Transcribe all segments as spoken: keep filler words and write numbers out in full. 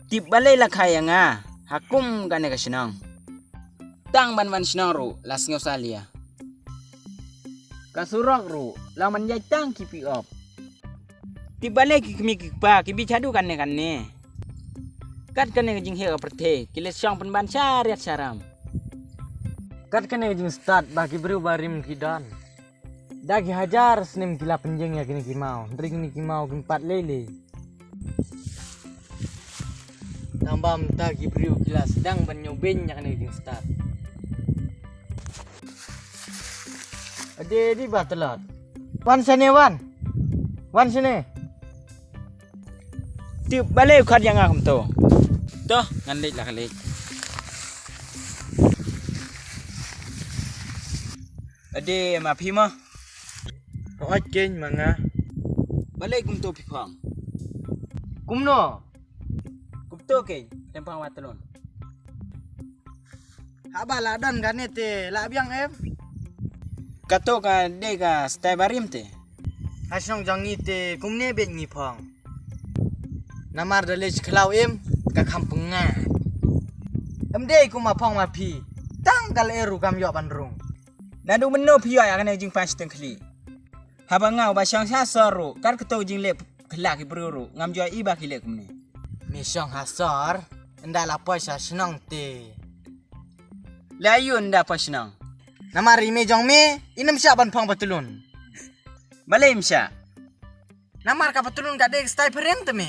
Tip balei la kha ïa nga ha kum kane ka shnong. Tang ban wan shnong ruh la sngew salia. Ka surok ruh la man ïaid tang ki piop. Tip balei ki kmie ki kpa ki bit haduh kane kane. Kat kane ka jingheh ka pyrthei ki leit shong pynban shariat sharam. Kat kane ka jingstad ba ki briew barim ki don. Da ki hajar snem ki la pynjeng ïa kine ki maw, hynrei kine ki maw kim pat lei lei. Tang ba mynta ki briew ki la sdang ban ñiew beiñ ïa kane ka jingstad. Ade di ba tlot. Wan shane wan. Wan shane. Tip balei u khot ïa nga kumto. To ngan leit la ka leit. Ade ma phi mo. Hooid keiñ ma nga. Balei kumto phi phong. Kumno. Kumto keiñ. Tem phong wa tlon. Haba la don kane te la biang em. Kato ka dei ka stai barim te. Ha shnong jong ngi te kumne beit ngi phong. Namar da leit khlaw em ka kham pynga. Em dei kum ma phong ma phi. Tang ka lyer ruh kam ïoh ban rung. Naduh mynno phi ïoh ïa kane jingpang shiteng khlieh. Haba nga uba shong sha sor ruh kat kato jingleh khlak ki briew ruh ngam joi i ba ki leh kumne. Me shong ha sor ynda la poi sha shnong te. La ïun da pa shnong. Namar i me jong me i nym shah ban phong patlun. Balei im shah. Namar ka patlun ka dei ka stai phareng te me.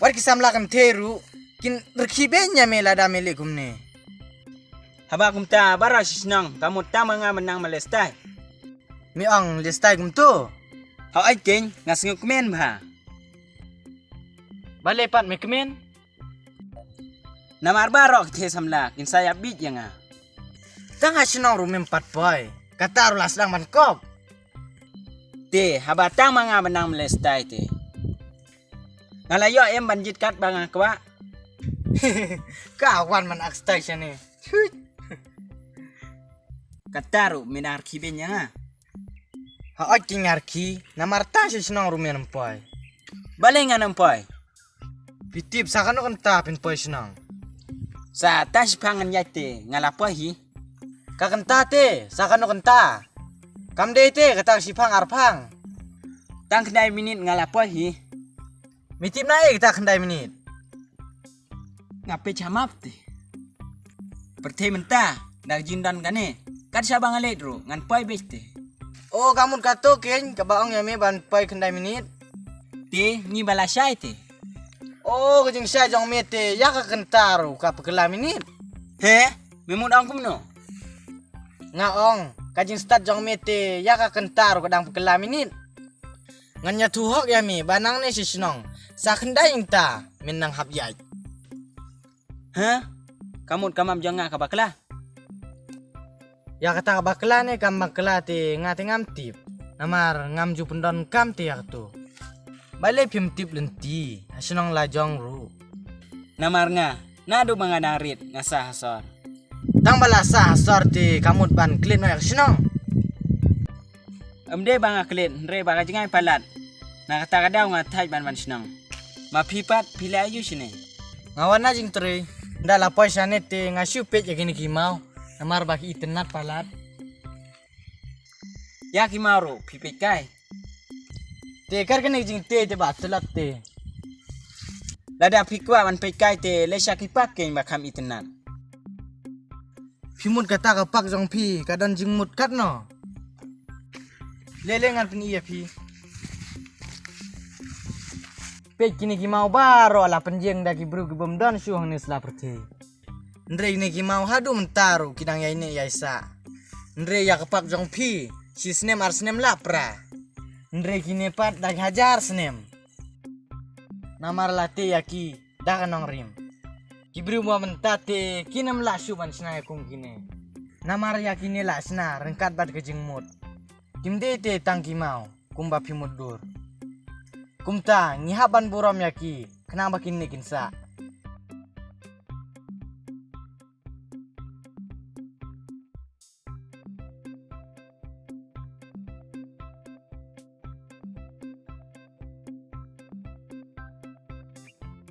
Wat ki samla kam the ruh kin rkhi beiñ ïa me lada me leh kumne. Haba kumta baroh shi shnong ka mut tang ma nga mynta ma leh stai. Me ong leh stai kumto. Hooid keiñ nga sngew kmen bha. Balei pat me kmen. Namar baroh ki the samla kin sa ïa bit ïa nga. Tang ha shnong ruh mem pat poi kata ruh la sdang ban kop. Te haba tang ma nga ban nang mlestai te. Nga la ïoh em ban jied kat ba nga kwah. Ka wan man ak stai shane. Kata ruh me nang rkhi beiñ ïa nga. Hooid ki ngar ki namar tang shi shnong ruh me nang poi. Balei nga nang poi. Phi tip sa kano kynta phin poi shnong. Sa tang shiphang ngan ïaid te nga la poi hi. Ka kynta te sa kano kynta. Kam dei te kata ka shiphang arphang. Tang khyndai minit nga la poi hi. Me tip na ei kata khyndai minit. Nga peit ha map te. Pyrthei mynta da ka jingdon kane kat shaba nga leit ruh ngan poi beit te. O ka mut kato keiñ kaba ong ïa me ban poi khyndai minit. Te ngi ba la shai te. O ka jingshai jong me te ïa ka kynta ruh ka phylla minit. He me mut ong kumno. Nga ong ka jingstad jong me te ïa ka kynta ruh ka dang phylla minit. Ngan ïathuh hok ïa me ba nangne shi shnong sa khyndai mynta men nang hap ïaid. Heh, ka mut ka map jong nga ka bakla. Ïa kata ka bakla ne kam bakla te nga te ngam tip. Namar ngam ju pyndonkam te ïa kato. Balei phim tip lynti ha shnong la jong ruh. Namar nga naduh ba nga dang rit nga sah ha sor. Tang ba la sah ha sor te ka mut ban klet noh ïa ka shnong. Em dei ba nga klet hynrei ba ka jngai palat. Na kata ka daw nga thait ban wan shnong. Ma phi pat phi la aïu shane. Nga wan na jingtrei. Nda la poi shane te nga shu peit ïa kine ki maw. Namar ba ki itynnat palat. Ïa ki maw ruh phi peit kai. Te kar kane jingtrei te ba tlot te. Lada phi kwah ban peit kai te lei sha ki pak keiñ ba kham itynnat. Phi mut kata ka pak jong phi ka don jingmut katno. Lele ngan pyni ïa phi. Peit kine ki maw baroh la pynjeng da ki briew ki bym don shuh hangne sla pyrthei. Hynrei kine ki maw haduh mynta ruh ki dang ïai neh ïai sah. Hynrei ïa ka pak jong phi shi snem ar snem la pra. Hynrei kine pat da ki hajar snem. Namar la tei ïa ki da ka nongrim. Ki briew ba mynta te kin ym lah shuh ban shna ïa kum kine. Namar ïa kine lah shna ryngkat bad ka jingmut. Kim dei te tang ki maw kumba phi mutdur. Kumta ngi hap ban burom ïa ki khnang ba kin neh kin sah.